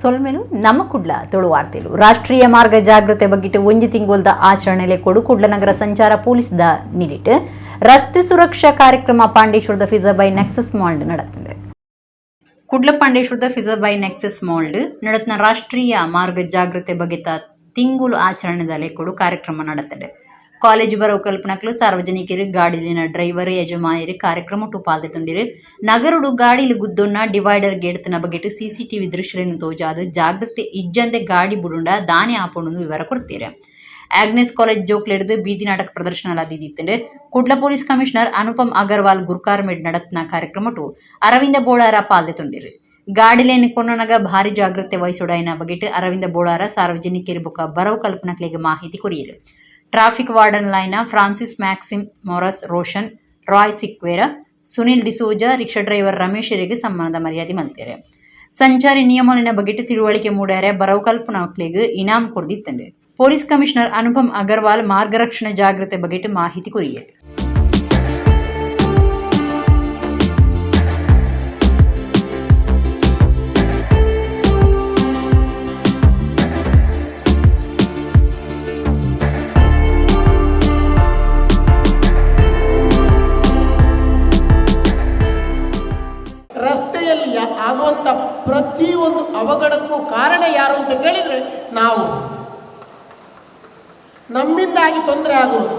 ಸೊಲ್ಮೆಲು. ನಮ್ಮ ಕುಡ್ಲ ತುಳುವಾರ್ತೆಲು. ರಾಷ್ಟ್ರೀಯ ಮಾರ್ಗ ಜಾಗೃತೆ ಬಗ್ಗಿಟ್ಟು ಒಂಜಿ ತಿಂಗೊಲ್ದ ಆಚರಣೆಲೆ ಕೊಡು ಕುಡ್ಲ ನಗರ ಸಂಚಾರ ಪೊಲೀಸ್ the ನಿಲಿಟ್ ರಸ್ತೆ ಸುರಕ್ಷಾ ಕಾರ್ಯಕ್ರಮ ಪಾಂಡೇಶ್ವರದ ಫಿಜಾಬೈ ನೆಕ್ಸಸ್ ಮಾಲ್ಡ್ ನಡತದೆ. ಕುಡ್ಲ ಪಾಂಡೇಶ್ವರದ ಫಿಜಾಬೈ ನೆಕ್ಸಸ್ ಮಾಲ್ಡ್ ನಡತ್ನ ರಾಷ್ಟ್ರೀಯ ಮಾರ್ಗ ಜಾಗೃತೆ ಬಗೆತ ತಿಂಗುಲು ಆಚರಣೆದ ಲೆಕ್ಕೊಡು ಕಾರ್ಯಕ್ರಮ ನಡತದೆ. ಕಾಲೇಜು ಬರೋ ಕಲ್ಪನಕ್ಲು, ಸಾರ್ವಜನಿಕರು, ಗಾಡಿಲಿನ ಡ್ರೈವರ್ ಯಜಮಾನಿರು ಕಾರ್ಯಕ್ರಮ ಪಾಲ್ದೆತೊಂಡಿರು. ನಗರುಡು ಗಾಡಿಲು ಗುದ್ದೊನ್ನ, ಡಿವೈಡರ್ ಗೇಡ್ತನ ಬಗೆಟ್ ಸಿಸಿಟಿವಿ ದೃಶ್ಯಗಳನ್ನು ತೋಜಾದು ಜಾಗೃತೆ ಇಜ್ಜಂದೆ ಗಾಡಿ ಬುಡುಂಡ ದಾನೆ ಆಪೊಂಡು ವಿವರ ಕೊಡ್ತೀರ. ಆಗ್ನೆಸ್ ಕಾಲೇಜ್ ಜೋಕ್ಲೆಡ್ದು ಬೀದಿ ನಾಟಕ ಪ್ರದರ್ಶನ ದಿತ್ತಿಂಡು. ಕುಡ್ಲ ಪೊಲೀಸ್ ಕಮಿಷನರ್ ಅನುಪಮ್ ಅಗರ್ವಾಲ್ ಗುರ್ಕಾರ್ಮೆಡ್ ನಡತ್ನ ಕಾರ್ಯಕ್ರಮಟು ಅರವಿಂದ ಬೋಳಾರ ಪಾಲ್ದೆತೊಂಡಿರು. ಗಾಡಿಲೇನು ಕೊನ್ನನಗ ಭಾರಿ ಜಾಗೃತೆ ವಹಿಸೋಡಾಯಿನ ಬಗೆಟ್ ಅರವಿಂದ ಬೋಳಾರ ಸಾರ್ವಜನಿಕರು ಬೊಕ ಬರವು ಕಲ್ಪನಕ್ಲೆಗ್ ಮಾಹಿತಿ courier. Traffic warden line Francis Maxim Morris, Roshan Roy Sequeira, Sunil D'Souza, rickshaw driver ರಮೇಶರಿಗೆ ಸಮ್ಮಾನದ ಮರ್ಯಾದೆ ಮಲ್ತೇರೆ. ಸಂಚಾರಿ ನಿಯಮಲಿನ ಬಗೆಟ್ ತಿಳುವಳಿಕೆ ಮೂಡ್ಯಾರೆ ಬರವು ಕಲ್ಪನಕ್ಲೆಗ್ ಇನಾಮ್ ಕೊರ್ದಿತ್ತಂಡು. ಪೊಲೀಸ್ ಕಮಿಷನರ್ ಅನುಪಮ್ ಅಗರ್ವಾಲ್ ಮಾರ್ಗ ರಕ್ಷಣೆ ಜಾಗೃತೆ ಬಗೆಟ್ ಮಾಹಿತಿ ಕೊರಿಯರು. ರಸ್ತೆಯಲ್ಲಿ ಆಗುವಂಥ ಪ್ರತಿಯೊಂದು ಅವಘಡಕ್ಕೂ ಕಾರಣ ಯಾರು ಅಂತ ಕೇಳಿದರೆ, ನಾವು. ನಮ್ಮಿಂದಾಗಿ ತೊಂದರೆ ಆಗುವುದು.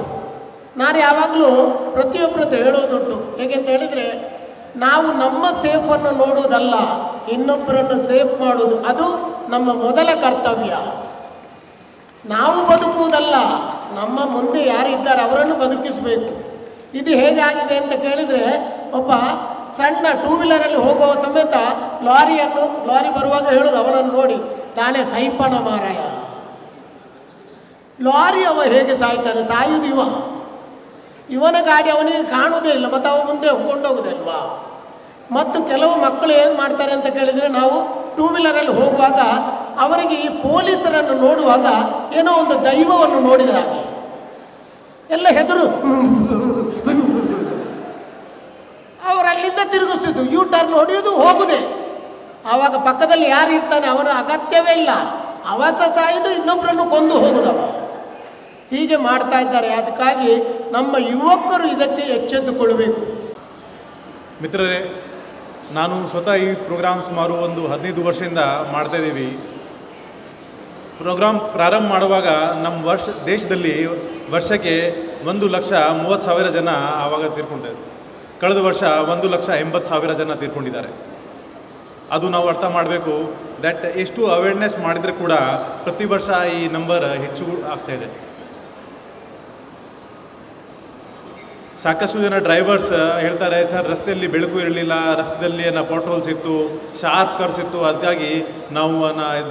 ನಾನು ಯಾವಾಗಲೂ ಪ್ರತಿಯೊಬ್ಬರ ಹತ್ರ ಹೇಳೋದುಂಟು. ಹೇಗೆ ಅಂತ ಹೇಳಿದರೆ, ನಾವು ನಮ್ಮ ಸೇಫನ್ನು ನೋಡುವುದಲ್ಲ, ಇನ್ನೊಬ್ಬರನ್ನು ಸೇಫ್ ಮಾಡುವುದು, ಅದು ನಮ್ಮ ಮೊದಲ ಕರ್ತವ್ಯ. ನಾವು ಬದುಕುವುದಲ್ಲ, ನಮ್ಮ ಮುಂದೆ ಯಾರಿದ್ದಾರೆ ಅವರನ್ನು ಬದುಕಿಸಬೇಕು. ಇದು ಹೇಗಾಗಿದೆ ಅಂತ ಕೇಳಿದರೆ, ಒಬ್ಬ ಸಣ್ಣ ಟೂ ವೀಲರಲ್ಲಿ ಹೋಗುವ ಸಮೇತ ಲಾರಿಯನ್ನು, ಲಾರಿ ಬರುವಾಗ ಹೇಳೋದು ಅವನನ್ನು ನೋಡಿ, "ತಾನೇ ಸೈಪಣ ಮಾರಾಯ". ಲಾರಿ ಅವ ಹೇಗೆ ಸಾಯ್ತಾನೆ? ಸಾಯುವುದು ಇವ. ಇವನ ಗಾಡಿ ಅವನಿಗೆ ಕಾಣುವುದೇ ಇಲ್ಲ ಮತ್ತು ಅವ ಮುಂದೆ ಕೊಂಡೋಗುದಲ್ವಾ? ಮತ್ತು ಕೆಲವು ಮಕ್ಕಳು ಏನು ಮಾಡ್ತಾರೆ ಅಂತ ಕೇಳಿದರೆ, ನಾವು ಟೂ ವೀಲರಲ್ಲಿ ಹೋಗುವಾಗ ಅವರಿಗೆ ಈ ಪೊಲೀಸರನ್ನು ನೋಡುವಾಗ ಏನೋ ಒಂದು ದೈವವನ್ನು ನೋಡಿದ ಹಾಗೆ ಎಲ್ಲ ಹೆದರು. ಅವರು ಅಲ್ಲಿಂದ ತಿರುಗಿಸೋದು, ಯೂ ಟರ್ನ್ ಹೊಡೆಯೋದು, ಹೋಗುದೇ. ಆವಾಗ ಪಕ್ಕದಲ್ಲಿ ಯಾರು ಇರ್ತಾನೆ ಅವನ ಅಗತ್ಯವೇ ಇಲ್ಲ. ಅವ ಸಹ ಸಾಯುದು, ಇನ್ನೊಬ್ಬರನ್ನು ಕೊಂದು ಹೋಗುದವ. ಹೀಗೆ ಮಾಡ್ತಾ ಇದ್ದಾರೆ. ಅದಕ್ಕಾಗಿ ನಮ್ಮ ಯುವಕರು ಇದಕ್ಕೆ ಎಚ್ಚೆತ್ತುಕೊಳ್ಳಬೇಕು. ಮಿತ್ರರೇ, ನಾನು ಸ್ವತಃ ಈ ಪ್ರೋಗ್ರಾಮ್ ಸುಮಾರು ಒಂದು 15 ವರ್ಷದಿಂದ ಮಾಡ್ತಾಯಿದ್ದೀವಿ. ಪ್ರೋಗ್ರಾಮ್ ಪ್ರಾರಂಭ ಮಾಡುವಾಗ ನಮ್ಮ ದೇಶದಲ್ಲಿ ವರ್ಷಕ್ಕೆ 1,30,000 ಜನ ಆವಾಗ ತೀರ್ಕೊಳ್ತಾ ಇದ್ರು. ಕಳೆದ ವರ್ಷ 1,80,000 ಜನ ತೀರ್ಕೊಂಡಿದ್ದಾರೆ. ಅದು ನಾವು ಅರ್ಥ ಮಾಡಬೇಕು that ಎಷ್ಟು ಅವೇರ್ನೆಸ್ ಮಾಡಿದರೆ ಕೂಡ ಪ್ರತಿ ವರ್ಷ ಈ ನಂಬರ್ ಹೆಚ್ಚು ಆಗ್ತಾ ಇದೆ. ಸಾಕಷ್ಟು ಜನ ಡ್ರೈವರ್ಸ್ ಹೇಳ್ತಾರೆ, "ಸರ್, ರಸ್ತೆಯಲ್ಲಿ ಬೆಳಕು ಇರಲಿಲ್ಲ, ರಸ್ತೆಯಲ್ಲಿ ಏನೋ ಪಾಟ್ ಹೋಲ್ಸ್ ಇತ್ತು, ಶಾರ್ಪ್ ಕರ್ವ್ಸ್ ಇತ್ತು, ಅದಕ್ಕಾಗಿ ನಾವು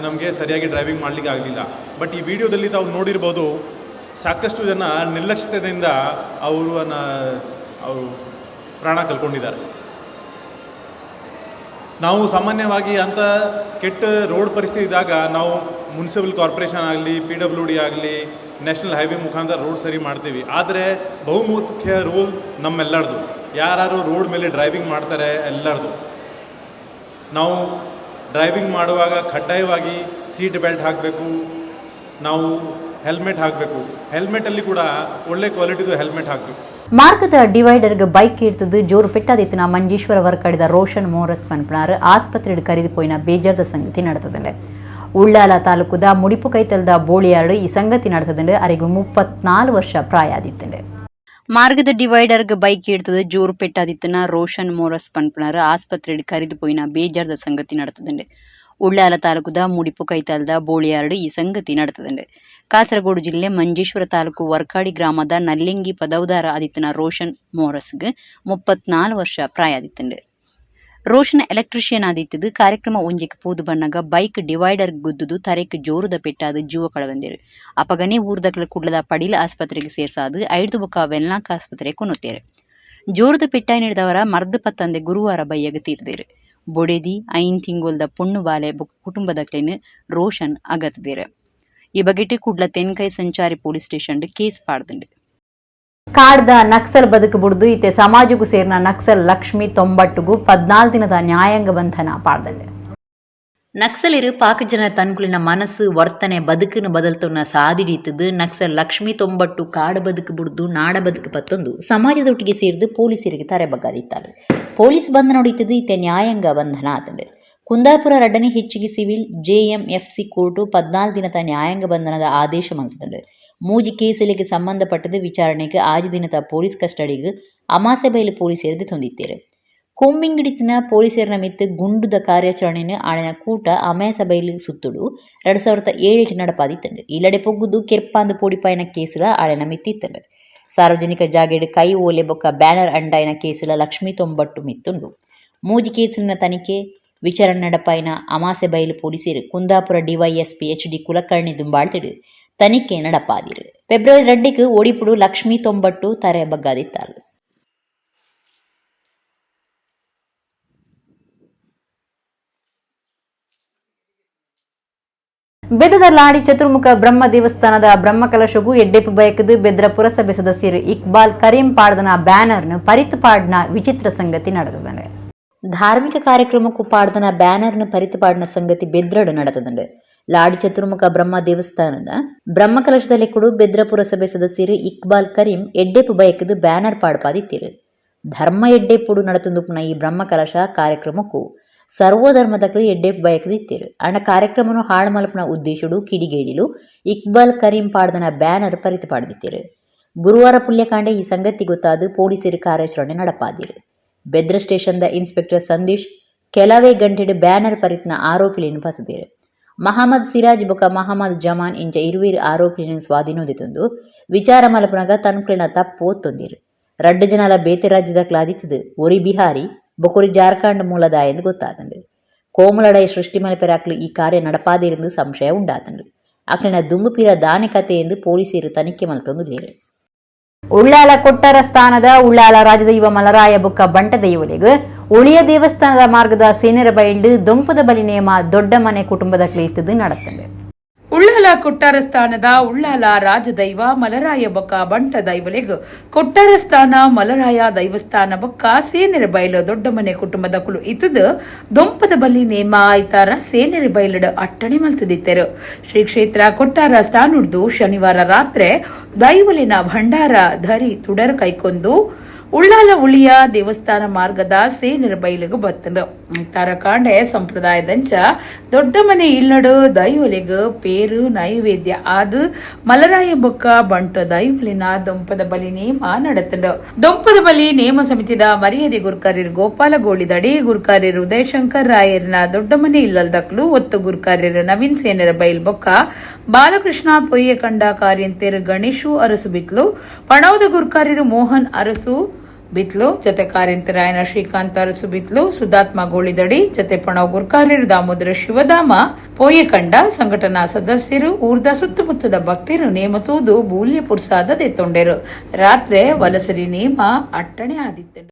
ನಮಗೆ ಸರಿಯಾಗಿ ಡ್ರೈವಿಂಗ್ ಮಾಡಲಿಕ್ಕೆ ಆಗಲಿಲ್ಲ." ಬಟ್ ಈ ವಿಡಿಯೋದಲ್ಲಿ ತಾವು ನೋಡಿರ್ಬೋದು, ಸಾಕಷ್ಟು ಜನ ನಿರ್ಲಕ್ಷ್ಯತೆಯಿಂದ ಅವರು ಪ್ರಾಣ ಕಳ್ಕೊಂಡಿದ್ದಾರೆ. ನಾವು ಸಾಮಾನ್ಯವಾಗಿ ಅಂಥ ಕೆಟ್ಟ ರೋಡ್ ಪರಿಸ್ಥಿತಿ ಇದ್ದಾಗ ನಾವು ಮುನ್ಸಿಪಲ್ ಕಾರ್ಪೊರೇಷನ್ ಆಗಲಿ, ಪಿಡಬ್ಲ್ಯೂಡಿ ಆಗಲಿ, ನ್ಯಾಷನಲ್ ಹೈವೇ ಮುಖಾಂತರ ರೋಡ್ ಸರಿ ಮಾಡ್ತೀವಿ. ಆದರೆ ಬಹುಮುಖ್ಯ ರೋಲ್ ನಮ್ಮೆಲ್ಲರದು, ಯಾರು ರೋಡ್ ಮೇಲೆ ಡ್ರೈವಿಂಗ್ ಮಾಡ್ತಾರೆ ಎಲ್ಲರದು. ನಾವು ಡ್ರೈವಿಂಗ್ ಮಾಡುವಾಗ ಕಡ್ಡಾಯವಾಗಿ ಸೀಟ್ ಬೆಲ್ಟ್ ಹಾಕಬೇಕು, ನಾವು ಹೆಲ್ಮೆಟ್ ಹಾಕಬೇಕು. ಹೆಲ್ಮೆಟಲ್ಲಿ ಕೂಡ ಒಳ್ಳೆ ಕ್ವಾಲಿಟಿದು ಹೆಲ್ಮೆಟ್ ಹಾಕಬೇಕು. ಮಾರ್ಗದ ಡಿವೈಡರ್ಗೆ ಬೈಕ್ ಇಡ್ತದ್ದು ಜೋರು ಪೆಟ್ಟಾದಿತ್ತಿನ ಮಂಜೇಶ್ವರ ವರ್ಕಡಿದ ರೋಷನ್ ಮೋರಸ್ ಪನ್ಪನಾರ್ ಆಸ್ಪತ್ರೆಗೆ ಕರೆದು ಪೋಯಿನ ಬೇಜಾರ್ದ ಸಂಗತಿ ನಡೆತದಂಡೆ. ಉಳ್ಳಾಲ ತಾಲೂಕುದ ಮುಡಿಪು ಕೈತಲ್ದ ಬೋಳಿಯಾರ್ಡು ಈ ಸಂಗತಿ ನಡೆತದಂಡೆ. ಅರೆಗು 34 ವರ್ಷ ಪ್ರಾಯ ಆದಿತ್ತಂಡೆ. ಮಾರ್ಗದ ಡಿವೈಡರ್ಗೆ ಬೈಕ್ ಇಡ್ತದ ಜೋರು ಪೆಟ್ಟಾದಿತ್ತನ ರೋಷನ್ ಮೋರಸ್ ಪನ್ಪನಾರ್ ಆಸ್ಪತ್ರೆಗೆ ಕರೆದು ಪೋಯಿನ ಬೇಜಾರ್ದ ಸಂಗತಿ ನಡೆತದಂಡೆ. ಉಳ್ಳಾಲ ತಾಲೂಕುದ ಮುಡಿಪು ಕೈತಲ್ದ ಬೋಳಿಯಾರ್ಡು ಈ ಸಂಗತಿ ನಡೆತದಂಡೆ. ಕಾಸರಗೋಡು ಜಿಲ್ಲೆ ಮಂಜೇಶ್ವರ ತಾಲೂಕು ವರ್ಕಾಡಿ ಗ್ರಾಮದ ನಲ್ಲಿಂಗಿ ಪದೌದಾರ ಆದಿತ್ತನ ರೋಷನ್ ಮೋರಸ್ಗ್ 34 ವರ್ಷ ಪ್ರಾಯ ಆದಿತ್ತಂಡು. ರೋಷನ್ ಎಲೆಕ್ಟ್ರಿಷಿಯನ್ ಆದಿತ್ತದು ಕಾರ್ಯಕ್ರಮ ಒಂಜಿಕ್ ಪೋದು ಬನ್ನಗ ಬೈಕ್ ಡಿವೈಡರ್ ಗುದ್ದುದು ತರೆಕ್ ಜೋರುದ ಪೆಟ್ಟಾದ ಜೀವ ಕಳವಂದಿರು. ಅಪಗನೆ ಊರ್ದಕ್ಲ ಕುಡ್ಲದ ಪಡಿಲ ಆಸ್ಪತ್ರೆಗೆ ಸೇರ್ಸಾದು ಐದು ಬೊಕ ವೆನ್ಲಾಕ್ ಆಸ್ಪತ್ರೆ ಕೊನೊತ್ತೇರು. ಜೋರುದ ಪೆಟ್ಟಾಯಿ ನೀಡಿದವರ ಮರ್ದು ಪತ್ತಂದೆ ಗುರುವಾರ ಬಯ್ಯಗ ತೀರ್ದೇರು. ಬೊಡೆದಿ, 5 ತಿಂಗೊಲ್ದ ಪೊಣ್ಣು ಬಾಲೆ ಬೊಕ್ಕ ಕುಟುಂಬದಕ್ಲೆನ್ ರೋಷನ್ ಅಗತದೇರು. ಈ ಬಗೆಟ್ ಕುಡ್ಲ ತೆನ್ಕೈ ಸಂಚಾರಿ police station case ಪಾಡ್ದುಂಡು. ಕಾಡ್ದ ನಕ್ಸಲ್ ಬದುಕು ಬುಡ್ದು ಇತ್ತೆ ಸಮಾಜಕ್ಕೂ ಸೇರಿನ ನಕ್ಸಲ್ ಲಕ್ಷ್ಮಿ ತೊಂಬಟ್ಟುಗು 14 ದಿನದ ನ್ಯಾಯಾಂಗ ಬಂಧನ ಪಾಡ್ದಂಡೆ. ನಕ್ಸಲರು ಪಾಕ ಜನ ತನ್ಕುಲಿನ ಮನಸ್ಸು ವರ್ತನೆ ಬದುಕನ್ನು ಬದಲ್ತೊನ್ನ ಸಾದಿಡಿತದು ನಕ್ಸಲ್ ಲಕ್ಷ್ಮೀ ತೊಂಬಟ್ಟು ಕಾಡು ಬದುಕು ಬುಡ್ದು ನಾಡ ಬದುಕು ಪತ್ತೊಂದು ಸಮಾಜದೊಟ್ಟಿಗೆ ಸೇರಿದು ಪೊಲೀಸರಿಗೆ ತರೆ ಬಗ್ಗಾದಿತ್ತಾರೆ. ಪೊಲೀಸ್ ಬಂಧನ ಹೊಡಿತದು ಇತ್ತೆ ನ್ಯಾಯಾಂಗ ಬಂಧನ ಆತಂಡು. ಕುಂದಾಪುರ ರಡ್ಡನೇ ಹೆಚ್ಚಿಗೆ ಸಿವಿಲ್ ಜೆಎಂಎಫ್ಸಿ ಕೋರ್ಟು 14 ದಿನದ ನ್ಯಾಯಾಂಗ ಬಂಧನದ ಆದೇಶ ಮಂತದಂಡು. ಮೂಜಿ ಕೇಸುಗಳಿಗೆ ಸಂಬಂಧಪಟ್ಟದು ವಿಚಾರಣೆಗೆ ಆಜಿ ದಿನದ ಪೊಲೀಸ್ ಕಸ್ಟಡಿಗೆ ಅಮಾಸೆಬೈಲು ಪೊಲೀಸರಿಗೆ ತೊಂದಿತ್ತೇರು. ಕೋಂಬಿಂಗಿಡಿತಿನ ಪೊಲೀಸರನ ಮಿತ್ತು ಗುಂಡುದ ಕಾರ್ಯಾಚರಣೆಯನ್ನು ಆಳಿನ ಕೂಟ ಅಮೇಸಬೈಲು ಸುತ್ತುಡು 2007 ನಡಪಾದಿತ್ತಂಡು. ಇಲ್ಲಡೆ ಪೊಗ್ಗುದು ಕೆರ್ಪಾಂದು ಪೋಡಿಪಾಯನ ಕೇಸುಲ ಆಳಿನ ಮಿತ್ತಿತ್ತಂಡು. ಸಾರ್ವಜನಿಕ ಜಾಗೆಡ್ ಕೈ ಓಲೆ ಬೊಕ್ಕ ಬ್ಯಾನರ್ ಅಂಡಾಯಿನ ಕೇಸುಲ ಲಕ್ಷ್ಮೀ ತೊಂಬಟ್ಟು ಮಿತ್ತುಂಡು. ಮೂಜಿ ಕೇಸಿನ ತನಿಖೆ ವಿಚಾರಣೆ ನಡಪಾಯಿನ ಅಮಾಸೆಬೈಲು ಪೊಲೀಸರು Kundapur DYSP H D Kulkarni ದುಂಬಾಳ್ತಿಡು ತನಿಖೆ ನಡಪಾದಿರು. ಫೆಬ್ರವರಿ 2ಕ್ಕೆ ಒಡಿಪುಡು ಲಕ್ಷ್ಮೀ ತೊಂಬಟ್ಟು ತರೆ ಬಗ್ಗಾದಿತ್ತಾರು. ಬೆದದ ಲಾಡಿ ಚತುರ್ಮುಖ ಬ್ರಹ್ಮ ದೇವಸ್ಥಾನದ ಬ್ರಹ್ಮಕಲಶಗೂ ಎಡ್ಡೆಪ್ಪು ಬಯಕದು ಬೆದ್ರ ಪುರಸಭೆ ಸದಸ್ಯರು ಇಕ್ಬಾಲ್ ಕರೀಂ ಪಾಡ್ದನ ಬ್ಯಾನರ್ನು ಪರಿತು ಪಾಡ್ನ ವಿಚಿತ್ರ ಸಂಗತಿ ನಡೆದದಂಡೆ. ಧಾರ್ಮಿಕ ಕಾರ್ಯಕ್ರಮಕ್ಕೂ ಪಾಡ್ದನ ಬ್ಯಾನರ್ನು ಪರಿತು ಪಾಡ್ನ ಸಂಗತಿ ಬೆದ್ರಡು ನಡೆದದಂಡೆ. ಲಾಡಿ ಚತುರ್ಮುಖ ಬ್ರಹ್ಮ ದೇವಸ್ಥಾನದ ಬ್ರಹ್ಮಕಲಶದಲ್ಲಿ ಕೂಡ ಬೆದ್ರ ಪುರಸಭೆ ಸದಸ್ಯರು ಇಕ್ಬಾಲ್ ಕರೀಂ ಎಡ್ಡೆಪ್ಪು ಬಯಕದು ಬ್ಯಾನರ್ ಪಾಡ್ಪಾದಿತ್ತಿರು. ಧರ್ಮ ಎಡ್ಡೆಪ್ಪುಡು ನಡತುಂದುಪ್ಪುನ ಈ ಬ್ರಹ್ಮಕಲಶ ಕಾರ್ಯಕ್ರಮಕ್ಕೂ ಸರ್ವಧರ್ಮದಕ್ಲು ಎಡ್ಡೆಪ್ಪು ಬಯಕದಿತ್ತಿರು. ಅಣ್ಣ ಕಾರ್ಯಕ್ರಮನು ಹಾಳು ಮಲ್ಪನ ಉದ್ದೇಶಡು ಕಿಡಿಗೇಡಿಲು ಇಕ್ಬಾಲ್ ಕರೀಂ ಪಾಡ್ದನ ಬ್ಯಾನರ್ ಪರಿತು ಪಾಡ್ದಿತ್ತಿರು. ಗುರುವಾರ ಪುಲ್ಯಕಾಂಡೆ ಈ ಸಂಗತಿ ಗೊತ್ತಾದ ಪೊಲೀಸರು ಕಾರ್ಯಾಚರಣೆ ನಡಪಾದಿರು. ಬೆದ್ರ ಸ್ಟೇಷನ್ದ ಇನ್ಸ್ಪೆಕ್ಟರ್ ಸಂದೇಶ್ ಕೆಲವೇ ಗಂಟೆಡು ಬ್ಯಾನರ್ ಪರಿತ್ನ ಆರೋಪಿಲೇನು ಪತ್ತದಿರು. ಮಹಮ್ಮದ್ ಸಿರಾಜ್ ಬೊಕ ಮಹಮ್ಮದ್ ಜಮಾನ್ ಇಂಚ ಇರುವಿರು ಆರೋಪಿಲೇನು ಸ್ವಾಧೀನೋದಿತೊಂದು ವಿಚಾರ ಮಲ್ಪನಗ ತನ್ಕುಲಿನ ತಪ್ಪು ಒತ್ತೊಂದಿರು. ರಡ್ಡು ಜನಲ ಬೇತೆ ರಾಜ್ಯದ ಕ್ಲಾದಿತ್ತದು ಒರಿ ಬಿಹಾರಿ ಬೊಕೊರಿ ಜಾರ್ಖಂಡ್ ಮೂಲದ ಎಂದು ಗೊತ್ತಾತಂಡು. ಕೋಮಲಡೈ ಸೃಷ್ಟಿ ಮಲ್ಪೆರಾಕ್ಲು ಈ ಕಾರ್ಯ ನಡಪಾದಿருந்து ಸಂಶಯ ಉಂಡಾತಂಡು. ಅಕ್ಲಿನ ದುಂಬುಪಿರ ದಾನೆ ಕತೆ ಎಂದು ಪೊಲೀಸರು ತನಿಖೆ ಮಲ್ತೊಂದುಲ್ಲೆರ್. ಉಳ್ಳಾಲ ಕೊಟ್ಟರ ಸ್ಥಾನದ ಉಳ್ಳಾಲ ರಾಜದೈವ ಮಲರಾಯ ಬೊಕ್ಕ ಬಂಟ ದೈವಲೆಗ್ ಉಳಿಯ ದೇವಸ್ಥಾನದ ಮಾರ್ಗದ ಸೇನೆರ ಬೈಲ್ಡ್ ದೊಂಪದ ಬಲಿ ನೇಮ ದೊಡ್ಡ ಮನೆ ಕುಟುಂಬದ ಕ್ಲೇತದ್ದು ನಡತ್ತಂಡೆ. ಉಳ್ಳಾಲ ಕೊಟ್ಟಾರ ಸ್ಥಾನದ ಉಳ್ಳಾಲ ರಾಜದೈವ ಮಲರಾಯ ಬೊಕ್ಕ ಬಂಟ ದೈವಲೆಗ್ ಕೊಟ್ಟಾರ ಸ್ಥಾನ ಮಲರಾಯ ದೈವಸ್ಥಾನ ಬೊಕ್ಕ ಸೇನೆರೆ ಬೈಲು ದೊಡ್ಡಮನೆ ಕುಟುಂಬದ ಕುಲು ಇತ್ತದು ದೊಂಪದ ಬಲಿ ನೇಮ ಆಯ್ತಾರ ಸೇನೆರೆ ಬೈಲಡ್ ಅಟ್ಟಣೆ ಮಲ್ತದಿತ್ತೆರು. ಶ್ರೀ ಕ್ಷೇತ್ರ ಕೊಟ್ಟಾರ ಸ್ಥಾನುಡ್ದು ಶನಿವಾರ ರಾತ್ರೆ ದೈವಲಿನ ಭಂಡಾರ ಧರಿ ತುಡರ್ ಕೈಕೊಂದು ಉಳ್ಳಾಲ ಉಳಿಯ ದೇವಸ್ಥಾನ ಮಾರ್ಗದ ಸೇನರ ಬೈಲಿಗೆ ಬತ್ತನು. ತಾರಕಾಂಡೆ ಸಂಪ್ರದಾಯದಂಚ ದೊಡ್ಡ ಮನೆ ಇಲ್ಲಡು ದೈವಲಿಗ ಪೇರು ನೈವೇದ್ಯ ಆದು ಮಲರಾಯ ಬೊಕ್ಕ ಬಂಟ ದೈವಲಿನ ದೊಂಪದ ಬಲಿ ನೇಮ ನಡತಂಡು. ದೊಂಪದ ಬಲಿ ನೇಮ ಸಮಿತಿದ ಮರ್ಯಾದೆ ಗುರ್ಕಾರ್ಯರು ಗೋಪಾಲ ಗೋಳಿದಡಿ, ಗುರ್ಕಾರ್ಯರು ಉದಯಶಂಕರ್ ರಾಯರ್ನ ದೊಡ್ಡ ಮನೆ ಇಲ್ಲಲ್ದಕ್ಲು, ಒತ್ತು ಗುರ್ಕಾರ್ಯರು ನವೀನ್ ಸೇನರ ಬೈಲ್ ಬೊಕ್ಕ ಬಾಲಕೃಷ್ಣ ಪೊಯ್ಯೆ ಕಂಡ, ಕಾರ್ಯಂತೇರು ಗಣೇಶು ಅರಸು ಬಿತ್ಲು, ಪಣೌದ ಗುರ್ಕಾರ್ಯರು ಮೋಹನ್ ಅರಸು ಬಿತ್ಲು, ಜೊತೆ ಕಾರ್ಯಂತರಾಯನ ಶ್ರೀಕಾಂತ್ ಅರಸು ಬಿತ್ಲು, ಸುಧಾತ್ಮ ಗೋಳಿದಡಿ, ಜೊತೆ ಪಣವ್ ಗುರ್ಕಾರ್ಯರು ದಾಮೋದರ ಶಿವಧಾಮ ಪೋಯೆಕಂಡ, ಸಂಘಟನಾ ಸದಸ್ಯರು, ಊರ್ದ ಸುತ್ತಮುತ್ತದ ಭಕ್ತರು ನೇಮತೂದು ಬೂಲ್ಯ ಪುರ್ಸಾದ ದೆತ್ತೊಂಡೆರು. ರಾತ್ರೆ ವಲಸರಿ ನೇಮ ಅಟ್ಟಣೆ ಆದಿತ್ತಂಡು.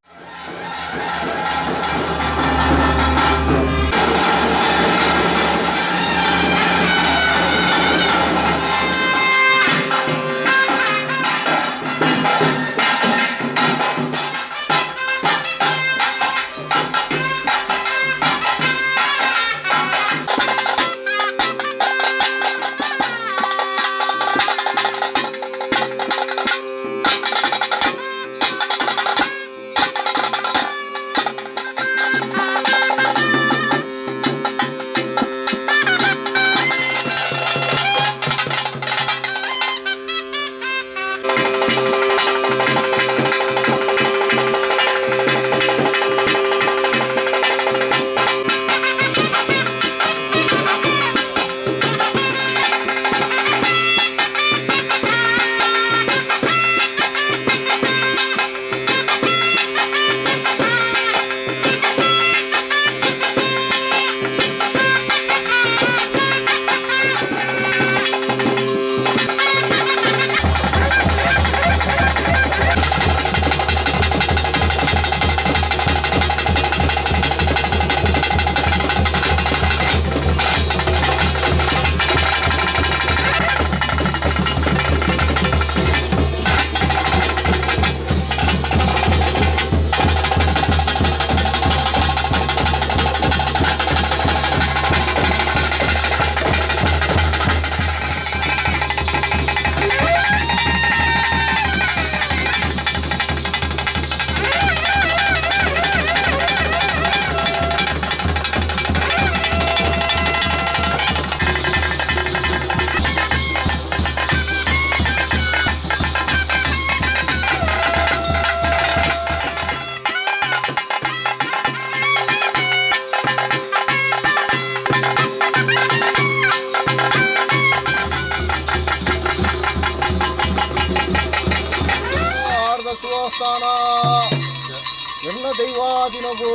ದೈವಾದಿನಗೋ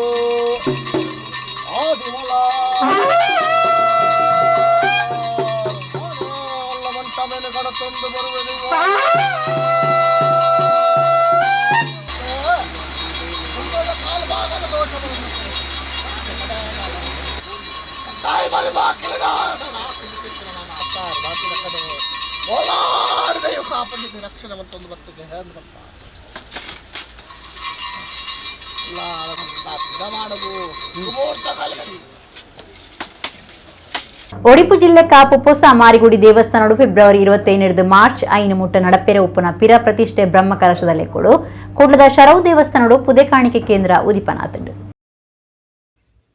ಆದಿಮಲ ಮಂಟ ಮೇಲೆ ಕಡತೊಂದು ಬರುವೆ ದೈವ ರಕ್ಷಣೆ ಮತ್ತೊಂದು ಬರ್ತದೆ ಅಂದ್ರಪ್ಪ ಒಡಿಪು ಜಿಲ್ಲೆ ಕಾಪು ಪೊಸ ಮಾರಿಗುಡಿ ದೇವಸ್ಥಾನಡು ಫೆಬ್ರವರಿ 27 ಮಾರ್ಚ್ 5 ಮುಟ್ಟ ನಡಪೆರೆ ಉಪ್ಪುನ ಪಿರ ಪ್ರತಿಷ್ಠೆ ಬ್ರಹ್ಮ ಕಲಶದ ಕೊಡು ಕುಡ್ಲದ ಶರವು ದೇವಸ್ಥಾನಡು ಪುದೆ ಕಾಣಿಕೆ ಕೇಂದ್ರ ಉದಿಪನಾತಂಡು.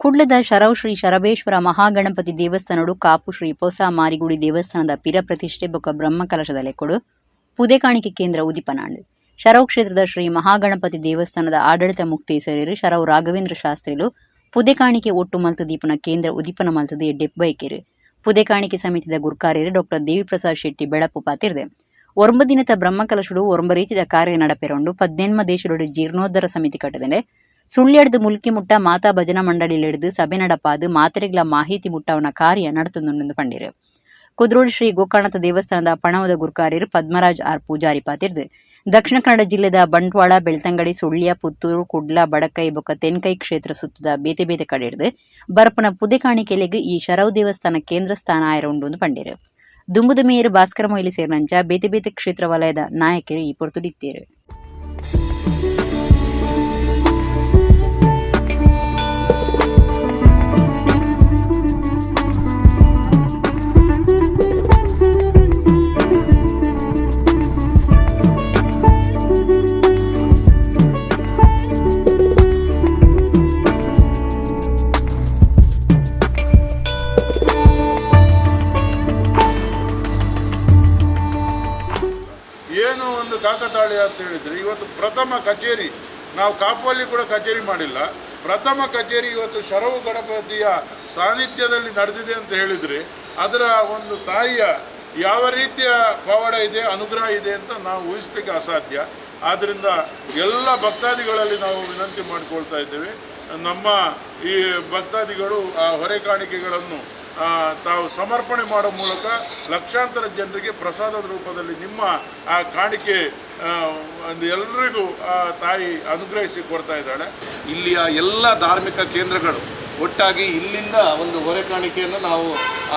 ಕುಡ್ಲದ ಶರವ್ ಶ್ರೀ ಶರಬೇಶ್ವರ ಮಹಾಗಣಪತಿ ದೇವಸ್ಥಾನಡು ಕಾಪು ಶ್ರೀ ಪೊಸ ಮಾರಿಗುಡಿ ದೇವಸ್ಥಾನದ ಪಿರ ಪ್ರತಿಷ್ಠೆ ಬೊಕ್ಕ ಬ್ರಹ್ಮ ಕಲಶದ ಕೊಡು ಪುದೆ ಕಾಣಿಕೆ ಕೇಂದ್ರ ಉದಿಪನಾಂಡು. ಶರವ್ ಕ್ಷೇತ್ರದ ಶ್ರೀ ಮಹಾಗಣಪತಿ ದೇವಸ್ಥಾನದ ಆಡಳಿತ ಮುಕ್ತೇಸರಿರು ಶರವ್ ರಾಘವೇಂದ್ರ ಶಾಸ್ತ್ರಿಲು ಪುದೆ ಕಾಣಿಕೆ ಒಟ್ಟು ಮಲ್ತು ದೀಪನ ಕೇಂದ್ರ ಉದಿಪನ ಮಲ್ತದ ಎಡ್ಡೆ ಬೈಕೇರು. ಪುದೆ ಕಾಣಿಕೆ ಸಮಿತಿದ ಗುರ್ಕಾರ್ಯರು ಡಾಕ್ಟರ್ ದೇವಿಪ್ರಸಾದ್ ಶೆಟ್ಟಿ ಬೆಳಪು ಪಾತಿರ್ದೆ. ಒರಂಬ ದಿನದ ಬ್ರಹ್ಮಕಲಶುಡು ಒರಂಬ ರೀತಿದ ಕಾರ್ಯ ನಡಪೆರೊಂಡು 18 ದೇಶದೊಡು ಜೀರ್ಣೋದ್ಧಾರ ಸಮಿತಿ ಕಟ್ಟದಂಡೆ ಸುಳ್ಯಡ್ದು ಮುಲ್ಕಿ ಮುಟ್ಟ ಮಾತಾ ಭಜನಾ ಮಂಡಳಿಲೆಡ್ದು ಸಭೆ ನಡಪಾದು ಮಾತೆರೆಗ್ಲ ಮಾಹಿತಿ ಮುಟ್ಟವನ ಕಾರ್ಯ ನಡತುಂದುಂಡು ಪಂಡಿರು. ಕುದ್ರೋಳಿ ಶ್ರೀ ಗೋಕರ್ಣನಾಥ ದೇವಸ್ಥಾನದ ಪಣವದ ಗುರ್ಕಾರ್ಯರು ಪದ್ಮರಾಜ್ ಆರ್ ಪೂಜಾರಿ ಪಾತಿರ್ದು. ದಕ್ಷಿಣ ಕನ್ನಡ ಜಿಲ್ಲೆದ ಬಂಟ್ವಾಳ, ಬೆಳ್ತಂಗಡಿ, ಸುಳ್ಯ, ಪುತ್ತೂರು, ಕುಡ್ಲ, ಬಡಕೈ ಬೊಕ್ಕ ತೆನ್ಕೈ ಕ್ಷೇತ್ರ ಸುತ್ತದ ಬೇತೆ ಬೇತೆ ಕಡೆ ಬರಪನ ಪುದೆ ಕಾಣಿಕೆಲೆಗ್ ಈ ಶರವ್ ದೇವಸ್ಥಾನ ಕೇಂದ್ರ ಸ್ಥಾನ ಆಯರ ಉಂಡು ಪಂಡಿರು. ದುಂಬುದ ಮೇಯರ್ ಭಾಸ್ಕರ ಮೊಯ್ಲಿ ಸೇರಿನಂಚ ಬೇತೆ ಬೇತೆ ಕ್ಷೇತ್ರ ವಲಯದ ನಾಯಕರು ಈ ಪೊರ್ತುಡಿತ್ತೇರು. ಏನು ಒಂದು ಕಾಕತಾಳೀಯ ಅಂತ ಹೇಳಿದರೆ, ಇವತ್ತು ಪ್ರಥಮ ಕಚೇರಿ, ನಾವು ಕಾಪುವಲ್ಲಿ ಕೂಡ ಕಚೇರಿ ಮಾಡಿಲ್ಲ, ಪ್ರಥಮ ಕಚೇರಿ ಇವತ್ತು ಶರವು ಗಣಪತಿಯ ಸಾನ್ನಿಧ್ಯದಲ್ಲಿ ನಡೆದಿದೆ ಅಂತ ಹೇಳಿದರೆ ಅದರ ಒಂದು ತಾಯಿಯ ಯಾವ ರೀತಿಯ ಪವಾಡ ಇದೆ, ಅನುಗ್ರಹ ಇದೆ ಅಂತ ನಾವು ಊಹಿಸಲಿಕ್ಕೆ ಅಸಾಧ್ಯ. ಆದ್ದರಿಂದ ಎಲ್ಲ ಭಕ್ತಾದಿಗಳಲ್ಲಿ ನಾವು ವಿನಂತಿ ಮಾಡಿಕೊಳ್ತಾ ಇದ್ದೇವೆ, ನಮ್ಮ ಈ ಭಕ್ತಾದಿಗಳು ಆ ಹೊರೆ ಕಾಣಿಕೆಗಳನ್ನು ತಾವು ಸಮರ್ಪಣೆ ಮಾಡೋ ಮೂಲಕ ಲಕ್ಷಾಂತರ ಜನರಿಗೆ ಪ್ರಸಾದದ ರೂಪದಲ್ಲಿ ನಿಮ್ಮ ಆ ಕಾಣಿಕೆ ಒಂದು ಎಲ್ರಿಗೂ ಆ ತಾಯಿ ಅನುಗ್ರಹಿಸಿ ಕೊಡ್ತಾ ಇದ್ದಾಳೆ. ಇಲ್ಲಿಯ ಎಲ್ಲ ಧಾರ್ಮಿಕ ಕೇಂದ್ರಗಳು ಒಟ್ಟಾಗಿ ಇಲ್ಲಿಂದ ಒಂದು ಹೊರೆ ಕಾಣಿಕೆಯನ್ನು ನಾವು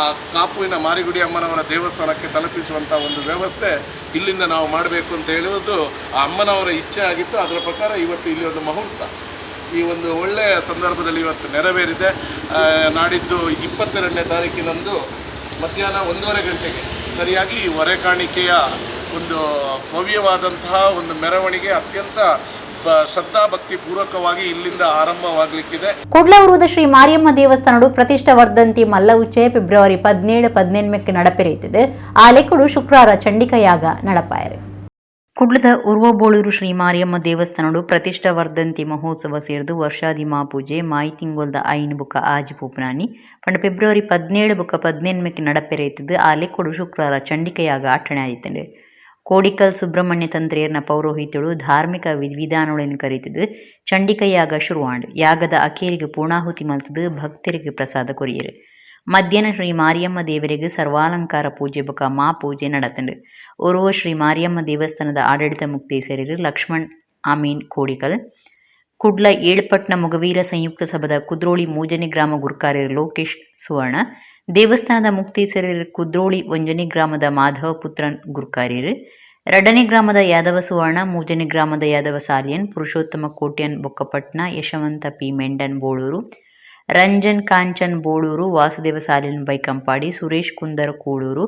ಆ ಕಾಪುವಿನ ಮಾರಿಗುಡಿ ಅಮ್ಮನವರ ದೇವಸ್ಥಾನಕ್ಕೆ ತಲುಪಿಸುವಂಥ ಒಂದು ವ್ಯವಸ್ಥೆ ಇಲ್ಲಿಂದ ನಾವು ಮಾಡಬೇಕು ಅಂತ ಹೇಳುವುದು ಆ ಅಮ್ಮನವರ ಇಚ್ಛೆ ಆಗಿತ್ತು. ಅದರ ಪ್ರಕಾರ ಇವತ್ತು ಇಲ್ಲಿ ಒಂದು ಮುಹೂರ್ತ ಈ ಒಂದು ಒಳ್ಳೆಯ ಸಂದರ್ಭದಲ್ಲಿ ಇವತ್ತು ನೆರವೇರಿದೆ. ನಾಡಿದ್ದು 22ನೇ ತಾರೀಕಿನಂದು ಮಧ್ಯಾಹ್ನ 1:30 ಗಂಟೆಗೆ ಸರಿಯಾಗಿ ಈ ಹೊರೆ ಕಾಣಿಕೆಯ ಒಂದು ಭವ್ಯವಾದಂತಹ ಒಂದು ಮೆರವಣಿಗೆ ಅತ್ಯಂತ ಶ್ರದ್ಧಾಭಕ್ತಿ ಪೂರ್ವಕವಾಗಿ ಇಲ್ಲಿಂದ ಆರಂಭವಾಗಲಿಕ್ಕಿದೆ. ಕುಡ್ಲವೂರದ ಶ್ರೀ ಮಾರಿಯಮ್ಮ ದೇವಸ್ಥಾನಡು ಪ್ರತಿಷ್ಠಾ ವರ್ಧಂತಿ ಮಲ್ಲ ಉಚ್ಚಯ ಫೆಬ್ರವರಿ 17-18 ನಡಪೆರೆಯುತ್ತಿದೆ. ಆ ಲೆಕ್ಕಡು ಶುಕ್ರವಾರ ಚಂಡಿಕಾ ಯಾಗ ನಡಪಾಯರು. ಕುಡ್ಲದ ಉರ್ವಬೋಳೂರು ಶ್ರೀ ಮಾರಿಯಮ್ಮ ದೇವಸ್ಥಾನಡು ಪ್ರತಿಷ್ಠಾ ವರ್ಧಂತಿ ಮಹೋತ್ಸವ ಸೇರಿದು ವರ್ಷಾದಿ ಮಾಪೂಜೆ ಮಾಯಿ ತಿಂಗೊಲ್ದ 5 ಬುಕ್ಕ ಆಜಿ ಪೂಪನಾನಿ ಪಂಡ ಫೆಬ್ರವರಿ 17 ಬುಕ್ಕ 18 ನಡಪೆರೆಯುತ್ತಿದ್ದು ಆ ಲೆಕ್ಕಡು ಶುಕ್ರವಾರ ಚಂಡಿಕಾ ಯಾಗ ಆಚರಣೆ ಆಯಿತಂಡು. ಕೋಡಿಕಲ್ ಸುಬ್ರಹ್ಮಣ್ಯ ತಂತ್ರಿಯರ್ನ ಪೌರೋಹಿತ್ಯಳು ಧಾರ್ಮಿಕ ವಿಧಿವಿಧಾನಗಳನ್ನು ಕರೀತಿದ್ದು ಚಂಡಿಕಾ ಯಾಗ ಶುರುವಾಂಡು. ಯಾಗದ ಅಖೇರಿಗೆ ಪೂರ್ಣಾಹುತಿ ಮಲ್ತದು ಭಕ್ತರಿಗೆ ಪ್ರಸಾದ ಕೊರಿಯರು. ಮಧ್ಯಾಹ್ನ ಶ್ರೀ ಮಾರಿಯಮ್ಮ ದೇವರಿಗೆ ಸರ್ವಾಲಂಕಾರ ಪೂಜೆ ಬೊಕ ಮಾ ಪೂಜೆ ನಡತಂಡು. ಓರ್ವ ಶ್ರೀ ಮಾರಿಯಮ್ಮ ದೇವಸ್ಥಾನದ ಆಡಳಿತ ಮುಕ್ತೇಸರರು ಲಕ್ಷ್ಮಣ್ ಅಮೀನ್ ಕೋಡಿಕಲ್, ಕುಡ್ಲ ಏಳ್ಪಟ್ನ ಮೊಗವೀರ ಸಂಯುಕ್ತ ಸಭದ ಕುದ್ರೋಳಿ ಮೂಜನೆ ಗ್ರಾಮ ಗುರ್ಕಾರ್ಯರು ಲೋಕೇಶ್ ಸುವರ್ಣ, ದೇವಸ್ಥಾನದ ಮುಕ್ತೇಸರರು ಕುದ್ರೋಳಿ ಒಂಜನೆ ಗ್ರಾಮದ ಮಾಧವ ಪುತ್ರನ್ ಗುರ್ಕಾರ್ಯರು, ಎರಡನೇ ಗ್ರಾಮದ ಯಾದವ ಸುವರ್ಣ, ಮೂಜನೆ ಗ್ರಾಮದ ಯಾದವ ಸಾಲಿಯನ್, ಪುರುಷೋತ್ತಮ ಕೋಟ್ಯನ್ ಬೊಕ್ಕಪಟ್ನ, ಯಶವಂತ ಪಿ ಮೆಂಡನ್ ಬೋಳೂರು, ರಂಜನ್ ಕಾಂಚನ್ ಬೋಳೂರು, ವಾಸುದೇವ ಸಾಲಿಯನ್ ಬೈಕಂಪಾಡಿ, ಸುರೇಶ್ ಕುಂದರ್ ಕೂಳೂರು,